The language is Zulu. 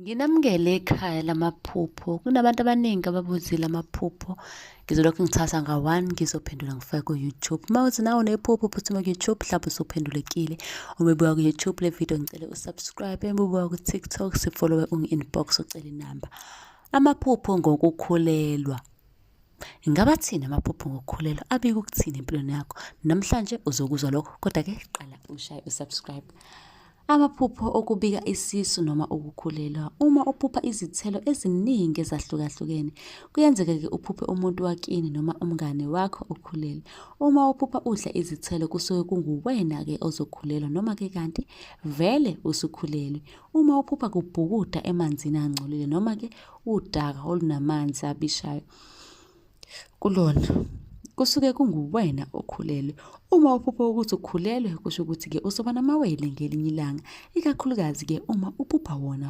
Nginamukele ekhaya lamaphupho. Kunabantu abaningi ababuzile amaphupho. Ngizolokhu ngithatha nga-one ngizophendula ngifake ku-YouTube. Uma uthi nawe unephupho phuthuma ku-YouTube mhlawumbe usuphendulekile. Uma ubuka ku-YouTube le video ngicela usubscribe. Uma ubuka ku-TikTok sifollowe ungi-inbox ucele inamba. Amaphupho ngokukhulelwa. Ingaba athini amaphupho ngokukhulelwa? Abika ukuthini empilweni yakho? Namhlanje uzokuzwa lokho, kodwa-ke qala ushaye usubscribe. Amaphupho okubika isisu noma ukukhulelwa. Uma uphupha izithelo eziningi ezahlukahlukene, kuyenzeka-ke uphuphe umuntu wakini noma umngane wakho okhulelwe. Uma uphupha udla izithelo kusuke kunguwena-ke ozokhulelwa noma-ke kanti vele usukhulelwe. Uma uphupha kubhukuda emanzini angcolile noma-ke udaka olunamanzi abishayo kulona kusuke kunguwena okhulelwe. Uma uphupha ukuthi ukhulelwe kusho ukuthi-ke uzoba namawele ngelinye ilanga, ikakhulukazi-ke uma uphupha wona.